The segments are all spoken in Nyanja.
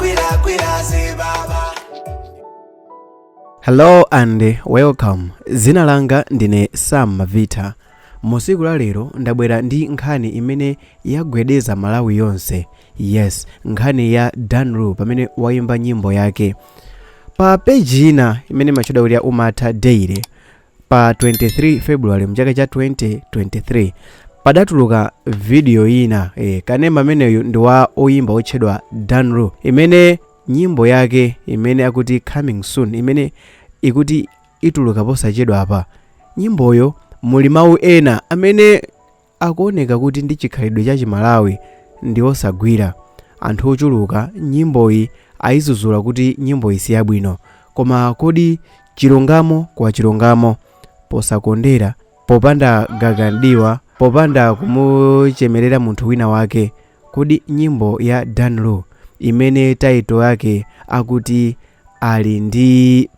Kwira kwira zibaba. Hello and welcome. Zina langa ndine Sam Mavita. Musiku la lero ndabwera ndi nkhani imene yagwedeza Malawi yonse. Yes, nkhani ya Dan Lu pamene wayimba nyimbo yake. Pa page ina imene imatchedwa kuti ya Umatha Daily, pa 23 February mchaka cha 2023 padatuluka video ina, kanema ameneyu ndi wa oyimba otchedwa Dan Lu, imene nyimbo yake imene akuti "Coming Soon", imene ikuti ituluka posachedwa apa. Nyimboyo muli mawu ena amene akuoneka kuti ndi chikhalidwe cha Chimalawi ndi osagwira. Anthu ochuluka nyimboyi ayizuzula kuti nyimboyi si yabwino. Koma kodi chilungamo kwa chilungamo, posakondera, popanda gagandiwa, popanda kumuchemerera munthu wina wake, kodi nyimbo ya Dan Lu imene title yake akuti "Ali Ndi",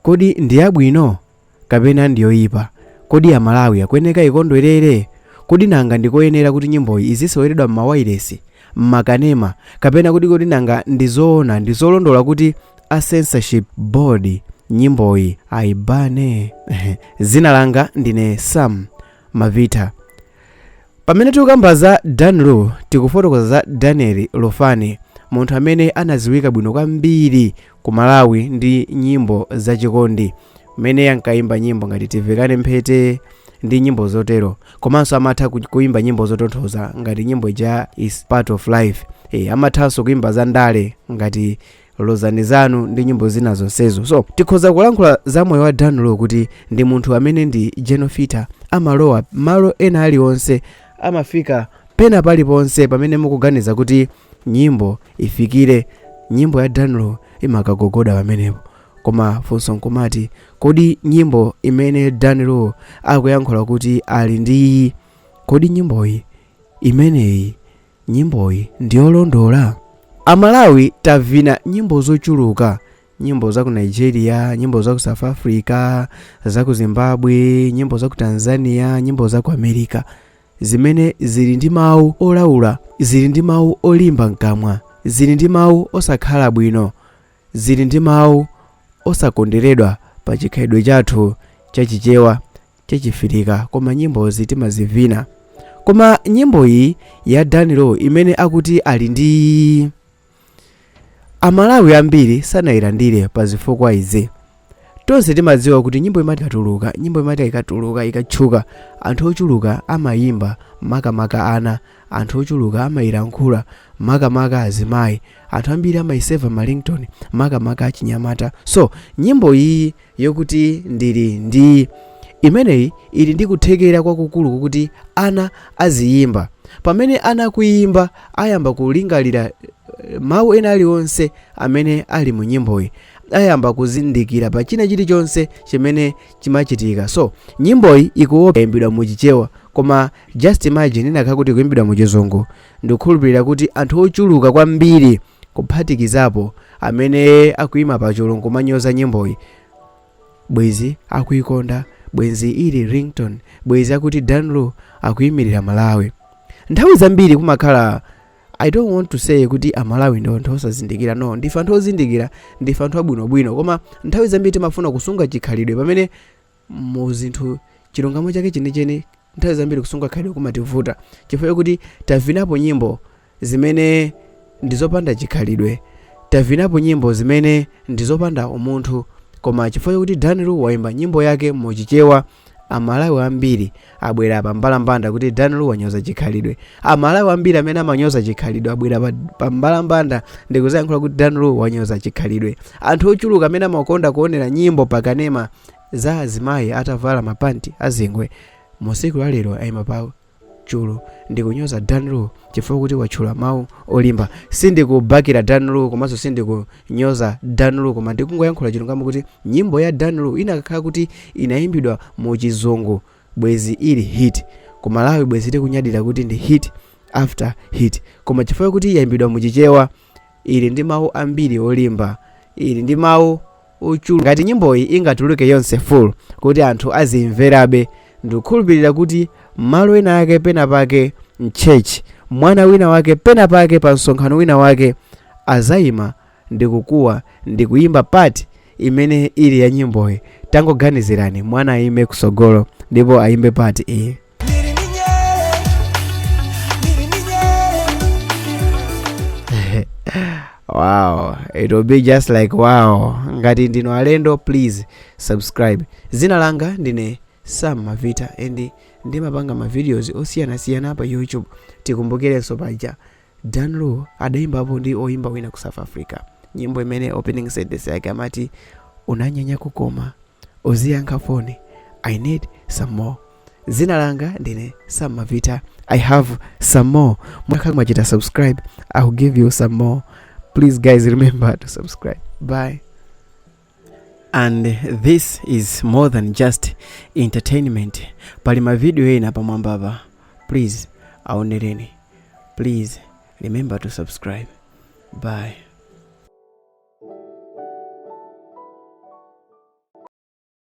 kodi ndi yabwino kapena ndiyoyipa? Kodi Amalawi akuyeneka ikondwerere? Kodi nanga ndikoyenera kuti nyimboyi iziseweredwa m'mawayilesi, m'makanema, kapena kuti kodi nanga ndizoona, ndizolondola kuti a censorship board nyimboyi ayibane? Zina langa ndine Sam Mavita. Pamene tikukamba za Dan Lu, tikufotokoza za Daniel Lufani, munthu amene anaziwika bwino kwambiri ku Malawi ndi nyimbo zachikondi, mmene ankayimba nyimbo ngati "Tivekane Mphete" ndi nyimbo zotero. Komanso amatha kuimba nyimbo zotonthoza ngati nyimbo ija "Is Part of Life". Amathanso kuimba za ndale ngati "Lozani Zanu" ndi nyimbo zina zonsezo. So tikhoza kulankhula za moyo wa Dan Lu kuti ndi munthu amene ndi genofita, amalowa malo ena aliwonse, amafika pena paliponse pamene mukuganiza kuti nyimbo ifikire, nyimbo ya Dan Lu imakagogoda pamenepo. Koma funso nkumati, kodi nyimbo imene Dan Lu akuyankhula kuti ali ndi, kodi nyimboyi imeneyi, nyimboyi ndiyolondola? Amalawi tavina nyimbo zochuluka, nyimbo za ku Nigeria, nyimbo za ku South Africa, za ku Zimbabwe, nyimbo za ku Tanzania, nyimbo za ku America, zimene zili ndi mawu olaula, zili ndi mawu olimba mkamwa, zili ndi mawu osakhala bwino, zili ndi mawu osakondweredwa pa chikhalidwe chathu Chachichewa, Chachifirika, koma nyimbozi timazivina. Koma nyimbo iyi ya Dan Lu imene akuti "Ali Ndi", Amalawi ambiri sanayilandire pa zifukwa izi. Tonse timadziwa kuti nyimbo imati ikatuluka, nyimbo imati ikatuluka, ikatchuka, anthu ochuluka amayimba, makamaka ana. Anthu ochuluka amayilankhula, makamaka azimayi. Anthu ambiri amayiseva ma ringtone, makamaka achinyamata. So nyimbo iyi yokuti "Ndili Ndi" imeneyi ili ndi kuthekera kwakukulu kuti ana aziyimba. Pamene ana akuyimba, ayamba kulingalira mawu ena aliwonse amene ali mu nyimboyi, ayamba kuzindikira pa china chilichonse chimene chimachitika. So nyimboyi ikuyimbidwa mu Chichewa, koma just imagine inakhala kuti ikuyimbidwa mu Chizungu. Ndikukhulupirira kuti anthu ochuluka kwambiri, kuphatikizapo amene akuyima pachulu nkumanyoza nyimboyi, bwezi akuyikonda, bwenzi ili ringtone, bwezi akuti Dan Lu akuyimirira Malawi. Nthawi zambiri kumakhala, I don't want to say kuti Amalawi ndi anthu osazindikira. No, ndife anthu ozindikira, ndife anthu abwinobwino, koma nthawi zambiri timafuna kusunga chikhalidwe, pamene mu zinthu chilungamo chake chenicheni, nthawi zambiri kusunga khalidwe kumativuta chifukwa kuti tavinapo nyimbo zimene ndizopanda chikhalidwe, tavinapo nyimbo zimene ndizopanda umunthu. Koma chifukwa chokuti Dan Lu wayimba nyimbo yake muchichewa, Amalawi ambiri abwera pa mbalambanda kuti Dan Lu wanyoza chikhalidwe. Amalawi ambiri amene amanyoza chikhalidwe abwera pa mbalambanda ndikuzayankhula kuti Dan Lu wanyoza chikhalidwe. Anthu ochuluka amene amakonda kuonera nyimbo pakanema za azimayi atavala mapanti azingwe, musiku la lero ayima pa chulu ndikunyoza Dan Lu chifukwa kuti watchula mawu olimba. Sindikubakira Dan Lu, komanso sindikunyoza Dan Lu, koma ndikungoyankhula chilungamo kuti nyimbo ya Dan Lu inakakhala kuti inayimbidwa mu Chizungu, bwezi ili hit ku Malawi, bwezi tikunyadira kuti ndi hit after hit. Koma chifukwa kuti yayimbidwa mu Chichewa, ili ndi mawu ambiri olimba, ili ndi mawu ochuluka. Ngati nyimboyi ingatuluke yonse full kuti anthu azimverabe, ndikukhulupirira kuti malo ena ake, pena pake mchurch, mwana wina wake pena pake pa msonkhano wina wake Azayima ndikukuwa ndikuyimba part imene ili ya nyimboyi. Tangoganizirani mwana ayime kusogolo ndipo ayimbe part iyi. Ndili ndi nyere, ndili ndi nyere. Wow, it will be just like wow. Ngati ndinu alendo, please subscribe. Zina langa ndine Sam Mavita and ndimapanga ma videos osiyanasiyana pa YouTube. Tikumbukirenso paja Dan Lu adayimbapo ndi oyimba wina ku South Africa, nyimbo imene opening sentence yake amati, "Unanyanya kukoma, uziyankha foni, I need some more." Zina langa ndine Sam Mavita. I have some more. Mwakhala mwachita subscribe, I will give you some more. Please guys, remember to subscribe. Bye. And this is more than just entertainment. Pali mavideo ena pamwambapa, please aonereni. Please remember to subscribe. Bye.